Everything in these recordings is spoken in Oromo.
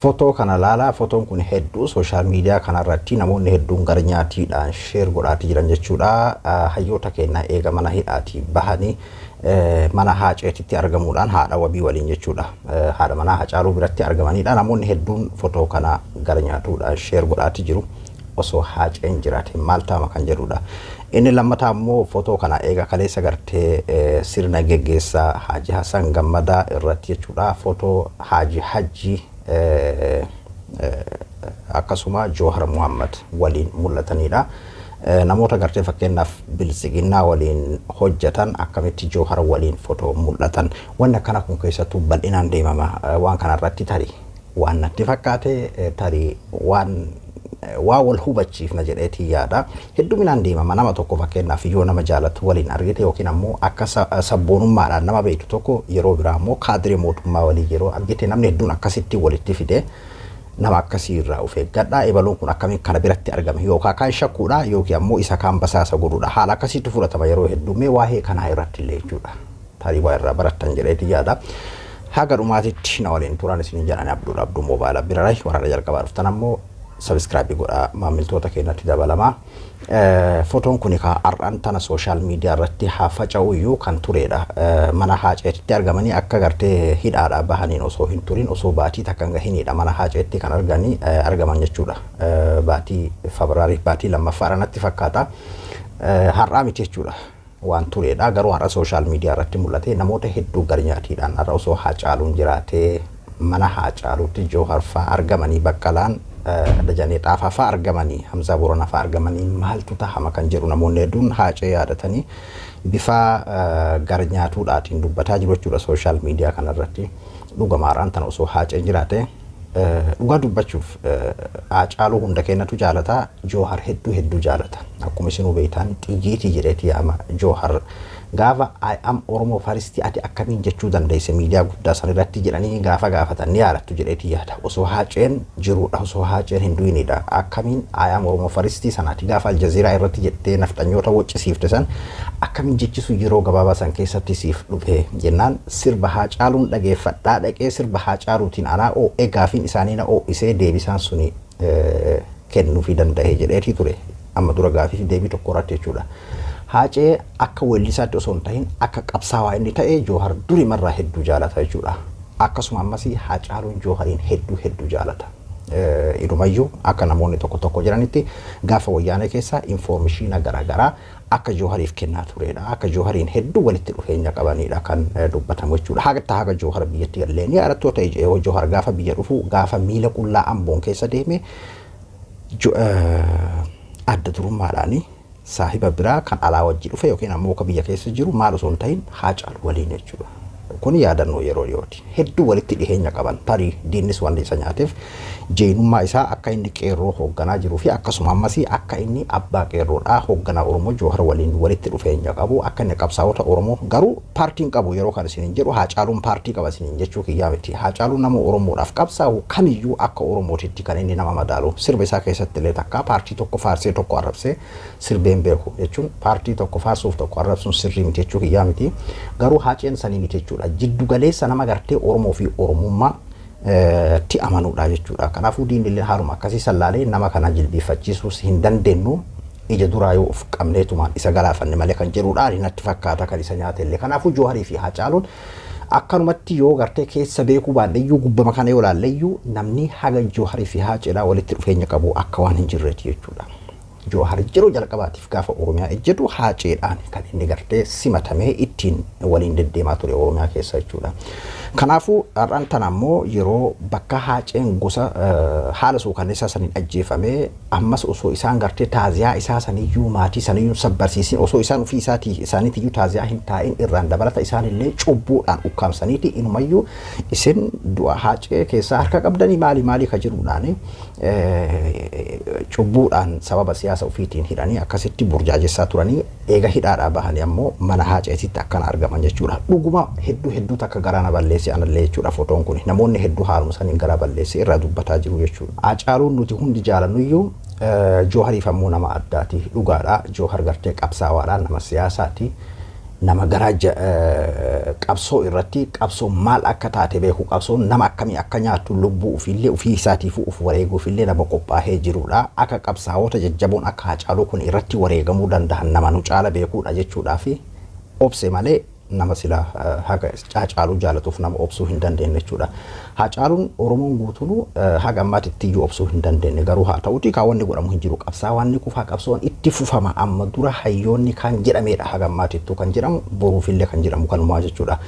Fotoo kana ilaalaa. Fotoon kun hedduu social media kanarratti namoonni hedduun gara nyaatiidhaan share godhaatii jiran jechuudha. Hayyoota keenya eega mana hidhaatii bahanii mana Haaceetitti argamuudhaan haadha wabii waliin jechuudha. Haadha manaa Hacaaluu biratti argamanidha. Namoonni hedduun fotoo kana gara nyaatuudhaan share godhaatii jiru. Osoo Haaceen jiraate maal taama kan jedhudha. Inni lammataa immoo fotoo kana eega kaleessa gartee sirna geggeessaa Haaji Hassan Gammadaa irratti jechuudha. Fotoo Haaji Hajji akkasuma Joohar Muhammad waliin mul'atanidha. Namoota gartee fakkeenyaaf Biltsiginnaa waliin hojjetan akkamitti Joohar waliin fotoo mul'atan? Wanni akkana kun keessattuu bal'inaan deemama. Waan kanarratti tarii waan natti fakkaate, tarii waan waa wal hubachiifna jedheetii yaada. Hedduminaan deemama. Nama tokko fakkeenyaaf yoo nama jaalatu waliin argite yookiin ammoo akka sabboonummaadhaan nama beektu tokko, yeroo biraa ammoo kaadiree mootummaa walii yeroo argite, namni hedduun akkasitti walitti fide. Nama akkasii irraa of eeggadha. Ebaluun kun akkamiin kana biratti argame? Yookaan kaan shakkuudha yookiin ammoo isa kaan basaasa godhuudha. Haala akkasitti fudhatama yeroo hedduu. Mee waa'ee kanaa irratti illee jechuudha. Tarii waa irraa barattan jedheetii yaada. Haga dhumaatitti na waliin turan isiniin jedhan. Abduudha, Abduu Moobaayila bira. Waraana jalqabaa dhuftan ammoo subscribe godhaa, maamiltoota keenyatti dabalamaa. Fotoon kun ka har'aan tana social media irratti haa faca'u iyyuu kan turedha. Mana Haaceetti argamanii akka gartee hidhaadhaa bahaniin osoo hin turin, osoo baatii takka hin gahinidha mana Haaceetti kan arganii argaman jechuudha. Baatii Febraarii, baatii lammaffaadha natti fakkaata. Har'aa miti jechuudha. Waan turedha. Garuu har'a social media irratti mul'ate. Namoota hedduu garnyaatiidhaan har'a osoo Haacaaluun jiraatee mana Haacaaluutti Joohar fa'aa argamanii, Baqqalaan, Dajanee Xaafaa fa'aa argamanii, Hamzaa Booranaa fa'aa argamanii maaltu tahama kan jedhu namoonni hedduun Haacee yaadatanii bifa garnyaatuudhaatiin dubbataa jiru jechuudha social media kanarratti. Dhugama har'aan tana osoo Haaceen jiraate, dhugaa dubbachuuf, Haacaaluu hunda keenyatu jaalata. Joohar hedduu hedduu jaalata. Akkuma isinuu beektan xiyyiitii jedheeti yaama Joohar. Gaafa "I am Oromo first, ati akkamiin jechuu dandeesse miidiyaa guddaa san irratti?" jedhanii gaafa gaafatan ni yaadattu jedheeti yaada. Osoo Haaceen jiruudha, osoo Haaceen hin du'inidha. Akkamiin "I am Oromo first" sanaati gaafa Aljazeeraa irratti jettee nafxanyoota waccisiifte san akkamiin jechisu yeroo gabaabaa san keessatti siif dhufe jennaan, sirba Haacaaluun dhageeffadhaa dhaqee sirba Haacaaluutiin anaa oo'ee gaafiin isaanii na oo'isee deebisaan suni kennuufii danda'e jedheetii ture. Amma dura gaafii deebii tokko irratti jechuudha. Haacee akka weellisaatti osoo hin ta'in akka qabsaawaa inni ta'e Joohar durimarraa hedduu jaalata jechuudha. Akkasuma ammas Haacaaluun Joohariin hedduu hedduu jaalata. Inumayyuu akka namoonni tokko tokko jiranitti gaafa Wayyaanee keessa information garaagaraa akka Joohariif kennaa turedha. Akka Joohariin hedduu walitti dhufeenya qabanidha kan dubbatamu jechuudha. Haga Joohar biyyatti galee ni yaadattoota ta'e, Joohar gaafa biyya dhufu, gaafa miila qullaa Amboon keessa deeme, adda durummaadhaani saahiba biraa kan alaa wajji dhufe yookiin ammoo akka biyya keessa jiru maal osoo hin ta'in Haacaalu waliin jechuudha. Kun yaadannoo yeroo dhiyooti. Hedduu walitti dhiheenya qaban. Tarii diinnis wanti isa nyaateef jeenummaa isaa, akka inni qeerroo hoogganaa jiruu fi akkasuma ammas akka inni abbaa qeerroodhaa hoogganaa Oromoo Joohar waliin walitti dhufeenya qabu, akka inni qabsaa'ota Oromoo, garuu paartiin qabu yeroo kan isiniin jedhu Haacaaluun paartii qaba isiniin jechuu kiyyaa miti. Haacaaluun nama Oromoodhaaf qabsaa'u kamiyyuu akka Oromootitti kan inni nama madaalu. Sirba isaa keessatti illee takka paartii tokko faarsee tokko arrabsee sirbeen beeku jechuun, paartii tokko faarsuuf tokko arrabsuun sirrii miti jechuu kiyyaa miti. Garuu Haaceen sanii miti jechuudha. Jiddu galeessa nama gartee Oromoo fi Oromummaa tti amanuudha jechuudha. Kanaafuu diinni illee haaluma akkasii sallaalee nama kana jilbiiffachiisuus hin dandeenyu, ija duraa yoo of qabneetumaan isa galaafanne malee kan jedhudha natti fakkaata kan isa nyaate illee. Kanaafuu Jooharii fi Haacaaluun akkanumatti yoo gartee keessa beekuu baanne iyyuu, gubbama kana yoo ilaalle iyyuu, namni haga Jooharii fi Haaceedhaa walitti dhufeenya qabu akka waan hin jirreeti jechuudha. Joohar yeroo jalqabaatiif gaafa Oromiyaa ejjetu Haaceedhaan kan inni gartee simatamee ittiin waliin deddeemaa ture Oromiyaa keessa jechuudha. Kanaafuu har'aan tana ammoo yeroo bakka Haaceen gosa haala suukanneessaa saniin ajjeefamee, ammas osoo isaan gartee taaziyaa isaa saniyyuu maatii saniyyuu sabbarsiisin, osoo isaan ofii isaatii isaaniitiyyuu taaziyaa hin taa'in irraan dabalata isaanillee cubbuudhaan ukkaamsaniiti, inumayyuu isin du'a Haacee keessaa harka qabdanii maali maali ka jedhuudhaani cubbuudhaan sababa siyaasa ofiitiin hidhanii akkasitti burjaajessaa turanii, eega hidhaadhaa bahanii ammoo mana Haaceetitti akkana argaman jechuudha. Dhuguma hedduu hedduu takka garaa na balleesse anallee jechuudha fotoon kun. Namoonni hedduu haaluma saniin garaa balleesse irraa dubbataa jiru jechuudha. Haacaaluun nuti hundi jaalannuyyuu Joohariif ammoo nama addaati, dhugaadha. Joohar gartee qabsaawaadha, nama siyaasaati. Nama garaa qabsoo irratti, qabsoo maal akka taate beeku, qabsoon nama akkamii akka nyaattu, lubbuu ofiillee ofii isaatiifuu of wareeguufillee nama qophaa'ee jirudha. Akka qabsaa'ota jajjaboon akka Haacaaluu kun irratti wareegamuu danda'an nama nu caala beekuudha jechuudhaa fi obse malee nama sila haga Haacaaluu jaalatuuf nama obsuu hin dandeenye jechuudha. Haacaaluun Oromoon guutuun haga ammaatti iyyuu obsuu hin dandeenye, garuu haa ta'uti kaawwanni godhamu hin jiru. Qabsaawwan kufaa, qabsoon itti fufama. Amma dura hayyoonni kan jedhamedha, haga ammaatittuu kan jedhamu, boruufillee kan jedhamu kanumaa jechuudha.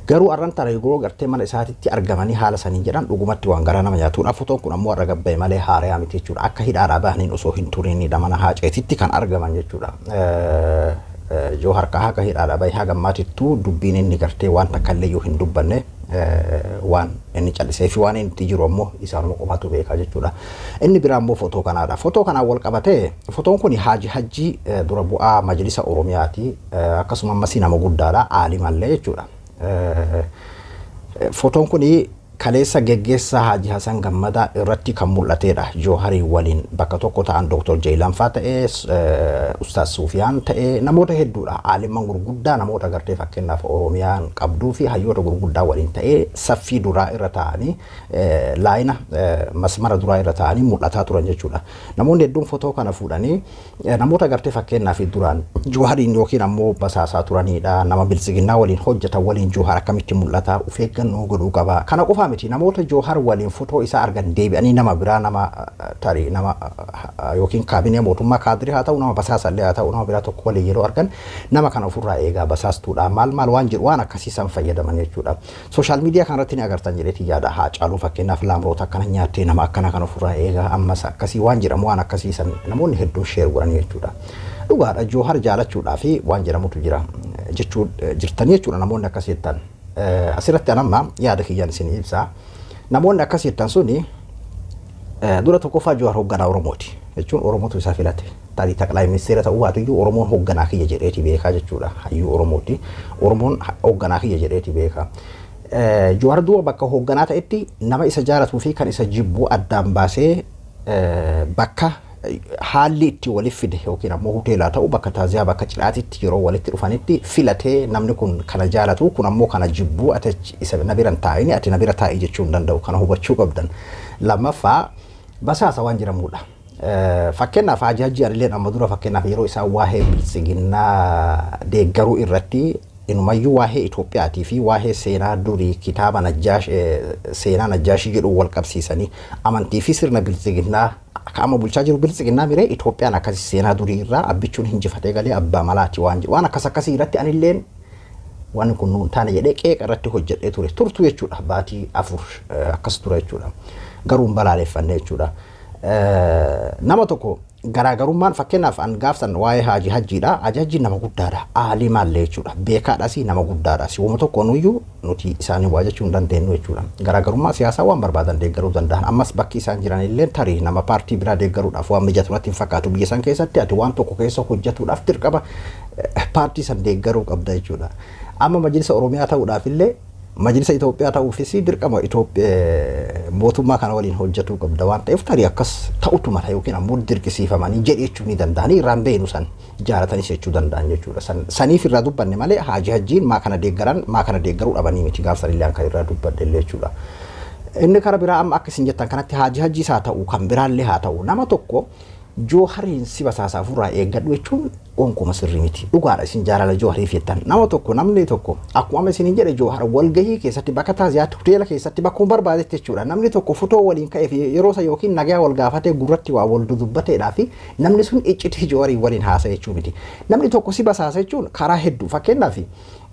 Garuu arran tana yeroo gartee mana isaatitti argamanii haala saniin jedhan, dhugumatti waan garaa nama nyaatudha. Fotoon kun ammoo har'a gabbaa'e malee haarayaa miti jechuudha. Akka hidhaadhaa bahaniin osoo hin turinidha mana Haaceetitti kan argaman jechuudha. Yoo harkaa haga hidhaadhaa bahe haga ammaatittuu dubbiin inni gartee waan takka illee yoo hin dubbanne, waan inni callisee fi waan inni itti jiru ammoo isaanuma qofaatu beekaa jechuudha. Inni biraa ammoo fotoo kanaadha. Fotoo kanaan wal qabatee, fotoon kun Haaji Hajjii dura bu'aa Majlisa Oromiyaati. Akkasuma ammasii nama guddaadha. Aalimallee jechuudha. Fotoon kun kaleessa geggeessaa Haaji Hasan Gammadaa irratti kan mul'atedha. Jooharii waliin bakka tokko ta'an Dr. Jeelanfaa ta'ee, Ustaaz Suufiyaan ta'ee, namoota hedduudha. Aalimman gurguddaa, namoota gartee fakkeenyaaf Oromiyaan qabduu fi hayyoota gurguddaa waliin ta'ee saffii duraa irra ta'anii, laayina masmara duraa irra ta'anii mul'ataa turan jechuudha. Namoonni hedduun fotoo kana fuudhanii namoota gartee fakkeenyaaf duraan Joohariin yookiin ammoo basaasaa turanidha. Nama Biltsiginnaa waliin hojjetan waliin Joohar akkamitti mul'ata? Of eeggannoo godhuu qaba. Kana qofaa miti, namoota Joohar waliin fotoo isaa argan deebi'anii nama biraa, nama tarii nama yookiin kaabinee mootummaa kaadirii haa ta'u, nama basaasallee haa ta'u, nama biraa tokko waliin yeroo argan, nama kana ofirraa eegaa, basaastuudha, maal maal waan jedhu, waan akkasii san fayyadaman jechuudha. Social media kanarratti ni agartan jedheeti yaada. Haacaaluu fakkeenyaaf laamroota akkana nyaattee, nama akkana kan ofirraa eegaa, ammas akkasii waan jedhamu, waan akkasii san namoonni hedduun share godhan jechuudha. Dhugaadha, Joohar jaalachuudhaa fi waan jedhamutu jira jechuu jirtanii jechuudha namoonni akkas jettan. Asirratti anamma yaada kiyyaan isin ibsa. Namoonni akkas jettan suni dura tokkoffaa Joohar hoogganaa Oromooti jechuun Oromootu isa filate. Tarii taqlaa ministeera ta'uu baatuyyuu Oromoon hoogganaa kiyya jedheeti beekaa jechuudha. Hayyuu Oromooti. Oromoon hoogganaa kiyya jedheeti beekaa. Joohar duuba bakka hoogganaa ta'etti nama isa jaalatuu fi kan isa jibbuu addaan baasee bakka haalli itti waliif fide, yookiin ammoo hoteelaa ta'u, bakka taaziyaa, bakka cidhaatitti yeroo walitti dhufanitti filatee, namni kun kana jaalatu, kun ammoo kana jibbuu, ati isa na bira hin taa'ini, ati na bira taa'ii jechuu hin danda'u. Kana hubachuu qabdan. Lammaffaa, basaasa waan jedhamudha. Fakkeenyaaf Haaji Hajji anillee amma dura fakkeenyaaf yeroo isaan waa'ee Biltsiginnaa deeggaruu irratti, inumayyuu waa'ee Itoophiyaatii fi waa'ee seenaa durii kitaaba Najjaash, seenaa Najjaashii jedhu wal qabsiisanii, amantii fi sirna Biltsiginnaa akka amma bulchaa jiru Biltsiginnaa miree Itoophiyaan akkasii seenaa durii irraa abbichuun hinjifatee galee abbaa malaati waan jedhu, waan akkas akkasii irratti anilleen waan kun nuun taane jedhee qeeqa irratti hojjedhee ture turtu jechuudha, baatii 4 akkas ture jechuudha, garuu hin balaaleffanne jechuudha. Nama tokko garaagarummaan fakkeenyaaf an gaafsan waa'ee Haaji Hajjiidha. Haaji Hajjiin nama guddaadha. Aalimaallee jechuudha. Beekaadhas, nama guddaadhas. Wama tokko nuyyuu nuti isaanii waa jechuu hin dandeenyu jechuudha. Garaagarummaa siyaasaa waan barbaadan deeggaruu danda'an. Ammas bakki isaan jiran illee tarii nama paartii biraa deeggaruudhaaf waan mijatu natti hin fakkaatu. Biyya san keessatti ati waan tokko keessa hojjetuudhaaf dirqama paartii san deeggaruu qabda jechuudha. Amma Majlisa Oromiyaa ta'uudhaaf illee, Majlisa Itoophiyaa ta'uufis dirqama mootummaa kana waliin hojjetuu qabda waan ta'eef, tarii akkas ta'utu mala yookiin ammoo dirqisiifamanii jedhi jechuu ni danda'anii, irraan beenu san jaalatanis jechuu danda'an jechuudha. Saniif irraa dubbanne malee Haaji Hajjiin maa kana deeggaran, maa kana deeggaruu dhabanii miti gaaf sanillee kan irraa dubbadhe illee jechuudha. Inni kara biraa, amma akka isin jettan kanatti Haaji Hajjiis haa ta'u, kan biraallee haa ta'u, nama tokko Joohariin si basaasaa ofirraa eeggadhu jechuun gonkumaa sirrii miti. Dhugaadha, isin jaalala Joohariif jettan. Nama tokko, namni tokko akkuma amma isiniin jedhe, Joohar walgahii keessatti, bakka taaziyaatti, hoteela keessatti, bakkuma barbaadetti jechuudha. Namni tokko fotoo waliin ka'ee fi yeroo isa yookiin nagaa wal gaafatee gurratti waa wal dudubbateedhaa fi namni sun iccitii Jooharii waliin haasa'e jechuu miti. Namni tokko si basaasa jechuun karaa hedduu, fakkeenyaaf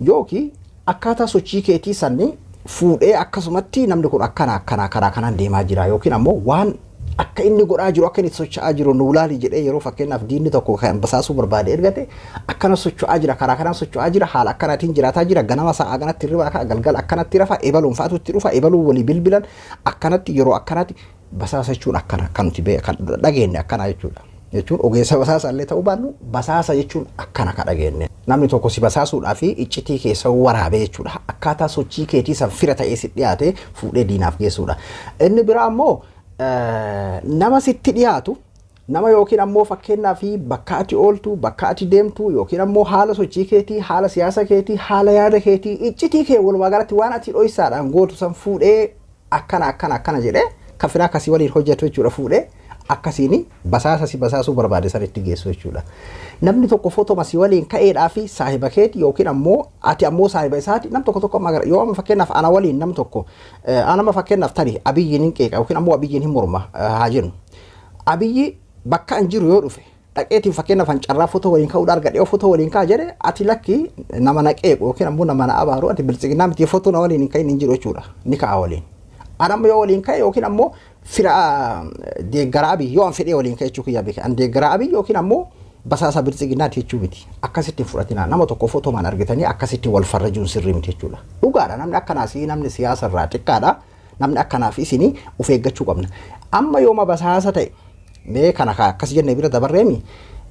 yookiin akkaataa sochii keetii sanni fuudhee akkasumatti namni kun akkana akkana karaa kanaan deemaa jira, yookiin ammoo waan akka inni godhaa jiru, akka inni socho'aa jiru nu laali jedhee, yeroo fakkeenyaaf diinni tokko kan basaasuu barbaade ergate, akkana socho'aa jira, karaa kanaan socho'aa jira, haala akkanaatiin jiraataa jira, ganama sa'a kanatti hirribaa ka'a, galgala akkanatti rafa, ebaluun fa'aatu itti dhufa, ebaluun walii bilbilan, akkanatti yeroo akkanaatti basaasa jechuun akkana kan nuti kan dhageenye akkana jechuudha. Jechuun ogeessa basaasa illee ta'uu baannu, basaasa jechuun akkana ka dhageenye. Namni tokko si basaasuudhaa fi iccitii keessa waraabee jechuudha. Akkaataa sochii keetii san fira ta'ee si dhiyaate fuudhee diinaaf geessuudha. Inni biraa immoo nama sitti dhiyaatu Nama yookiin ammoo fakkeenyaa fi bakka ati ooltu, bakka ati deemtu, yookiin ammoo haala sochii keetii, haala siyaasa keetii, haala yaada keetii, iccitii kee, walumaa galatti waan ati dhoysaadhaan gootu san fuudhee akkana akkana akkana jedhee kafiraa akkasii waliin hojjetu jechuudha, fuudhee akkasiin basaasa si basaasuu barbaade sanitti geessu jechuudha. Namni tokko footoo si waliin ka'eedhaa fi saahiba keeti yookiin ammoo ati ammoo saahiba isaati, nam tokko tokko amma yoo amma fakkeenyaaf ana waliin nam tokko, anama fakkeenyaaf tarii Abiyyiin hin qeeqa yookiin ammoo Abiyyiin hin morma haa jennu. Abiyyi bakka an jiru yoo dhufe, dhaqeetiin fakkeenyaaf an carraa footoo waliin ka'uudha argadhee footoo waliin ka'a jedhe, ati lakki, nama na qeequ yookiin ammoo nama na abaaru, ati Biltsiginnaa miti, footoo na waliin hin ka'in hin jiru jechuudha. Ni ka'a waliin. An amma yoo waliin ka'e yookiin ammoo fira deeggaraa Abiy yoo an fedhee waliin ka'e jechuu kiyya beeka. An deeggaraa Abiy yookiin ammoo basaasa Biltsiginnaati jechuu miti. Akkasitti fudhatinaa, nama tokko footomaan argitanii akkasitti wal farrajuun sirrii miti jechuudha. Dhugaadha, namni akkanaas namni siyaasa irraa xiqqaadha. Namni akkanaaf isinii of eeggachuu qabna. Amma yooma basaasa ta'e, mee kana akkas jennee bira dabarreemi,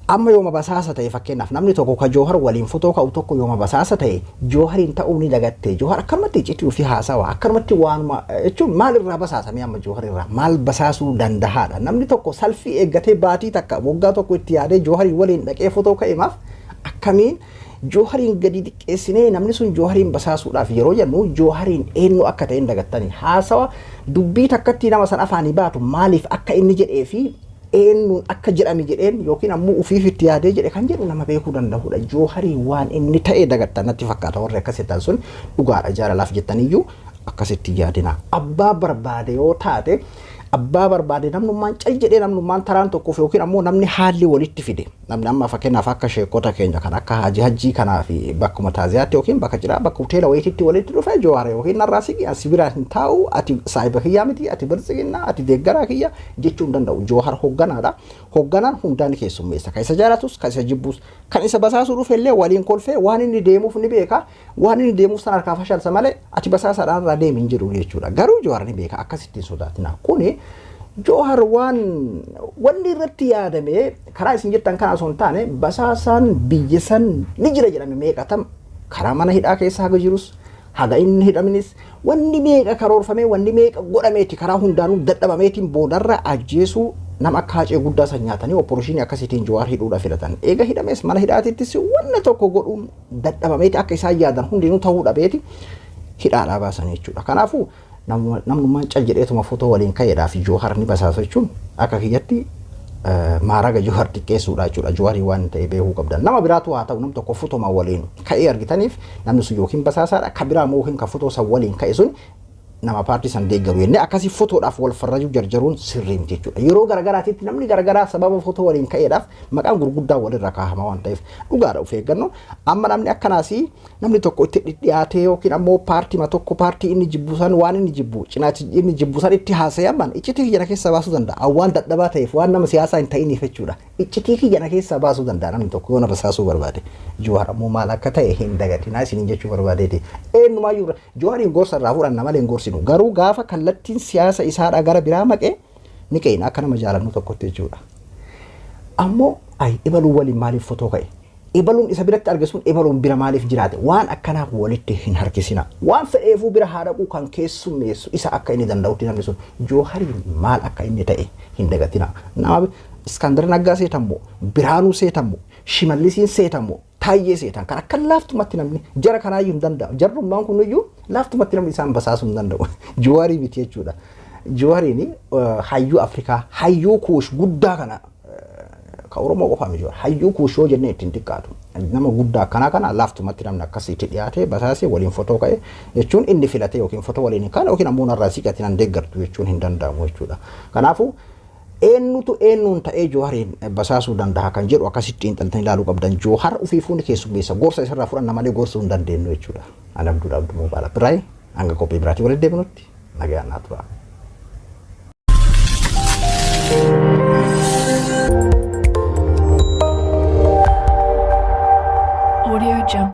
amma yooma basaasa ta'e, fakkeenyaaf namni tokko ka Joohar waliin fotoo ka'u tokko yooma basaasa ta'e, Joohariin ta'uu ni dagatte. Joohar akkanumatti iccitii ofii haasawa, akkanumatti waanuma jechuun maal irraa basaasame? Amma Joohar irraa maal basaasuu dandahaadha? Namni tokko salfii eeggatee baatii takka, waggaa tokko itti yaadee Joohariin waliin dhaqee fotoo ka'e, maaf akkamiin Joohariin gadi xiqqeessinee namni sun Joohariin basaasuudhaaf yeroo jennu, Joohariin eenyu akka ta'e hin dagattanii? Haasawa dubbii takkatti nama san afaanii baatu maaliif akka inni jedhee fi eenyuun akka jedhame jedheen yookiin ammoo ufiif itti yaadee jedhe kan jedhu nama beekuu danda'udha. Joohariin waan inni ta'e dagattan natti fakkaata warri akkasittan sun. Dhugaadha, jaalalaaf jettaniyyuu akkasitti yaadina. Abbaa barbaade yoo taate, abbaa barbaade, namnummaan cal jedhee, namnummaan taraan tokkoof yookiin ammoo namni haalli walitti fide, namni amma fakkeenyaaf akka sheekota keenya kan akka Haji Hajjii kanaa fi bakkuma taaziyaatti yookiin bakka cidhaa, bakka hoteela wayiititti walitti dhufe, Jawaar yookiin narraa siqi, asi biraa hin taa'u, ati saahiba kiyyaa miti, ati Biltsiginnaa, ati deeggaraa kiyya jechuu hin danda'u. Joohar hogganaadha. Hogganaan hundaa ni keessummeessa. Kan isa jaalatus, kan isa jibbus, kan isa basaasuu dhufe illee waliin kolfee waan inni deemuuf ni beeka. Waan inni deemuuf sana harkaa fashalsa malee ati basaasaadhaan irraa deemi hin jedhu jechuudha. Garuu Joohar ni beeka, akkasitti hin sodaatina. Kuni Joohar waan wanni irratti yaadame karaa isin jettan kana osoo hin taane, basaasaan biyya san ni jira jedhame meeqatam karaa mana hidhaa keessa haga jirus, haga inni hidhaminis, wanni meeqa karoorfamee, wanni meeqa godhameeti, karaa hundaanuu dadhabameetiin boodarra ajjeesuu nama akka Hacee guddaa san nyaatanii operation akkasiitiin Jawaar hidhuudha filatan. Eega hidhamees mana hidhaatittis wanna tokko godhuun dadhabameeti, akka isaan yaadan hundinuu ta'uu dhabeeti hidhaadhaa baasan jechuudha. Kanaafuu namnummaan cal jedheetuma footoo waliin ka'eedhaa fi Joohar ni basaasa jechuun akka kiyyatti maaraga Joohar xiqqeessuudha jechuudha. Jooharii waan ta'e beekuu qabdan. Nama biraatu haa ta'u, nam tokko footoma waliin ka'ee argitaniif namni sun yookiin basaasaadha, ka biraa immoo yookiin ka footoo san waliin ka'e sun nama paartii san deeggaru jennee akkasii fotoodhaaf wal farrajuu jarjaruun sirrii miti jechuudha. Yeroo garagaraatitti namni garagaraa sababa fotoo waliin ka'eedhaaf maqaan gurguddaa walirra kaahama waan ta'eef, dhugaadha, of eeggannoo. Amma namni akkanaas namni tokko itti dhiyaatee yookiin ammoo paartii tokko, paartii inni jibbu san, waan inni jibbu cinaachi inni jibbu san itti haasayaman, iccitii kiyya na keessaa baasuu danda'a. Waan dadhabaa ta'eef, waan nama siyaasaa hin ta'iniif jechuudha. Iccitii kiyya na keessaa baasuu danda'a namni tokko yoo na basaasuu barbaade. Jawaar ammoo maal akka ta'e hin dagatinaa isiniin jechuu barbaadeeti. Eenyumaayyuu Jawaariin gorsa irraa fudhanna malee hin gorsinu. Garuu gaafa kallattiin siyaasa isaadhaa gara biraa maqee ni qe'ina akka nama jaalannu tokkotti jechuudha. Ammoo ay ibaluu waliin maaliif fotoo ka'e? Ibaluun isa biratti arge sun ibaluun bira maaliif jiraate? Waan akkanaaf walitti hin harkisina. Waan fedheefuu bira haa dhaquu, kan keessummeessu isa akka inni danda'utti namni sun Joohariin maal akka inni ta'e hin dagatina. Nama Iskandar Naggaa seetammoo, Biraanuu seetammoo, Shimallisiin seetammoo, Taayyee seetan kan akka laaftumatti namni jara kanaayyuu hin danda'u. Jarrummaan kun iyyuu laaftumatti namni isaan basaasuu hin danda'u. Jawaarii miti jechuudha. Jawaariin hayyuu Afrikaa, hayyuu Kuush guddaa kana, ka Oromoo qofaa miti. Hayyuu Kuush yoo jennee ittiin xiqqaatu. Nama guddaa akkanaa kana laaftumatti namni akkasitti dhiyaatee basaasee waliin fotoo ka'e jechuun inni filate yookiin fotoo waliin hin kaane yookiin ammoo narraa siqatiin an deeggartu jechuun hin danda'amu jechuudha. Kanaafuu eenyutu eenyuun ta'ee Joohariin basaasuu danda'a kan jedhu akkasitti xiinxaltanii ilaaluu qabdan. Joohar ofiifuu ni keessummeessa. Gorsa isarraa fudhanna malee gorsuu hin dandeenyu jechuudha. Ani Abduudha Abduu Mubarak Biraay, hanga qophii biraatii walitti deebinutti nagaan naa tura.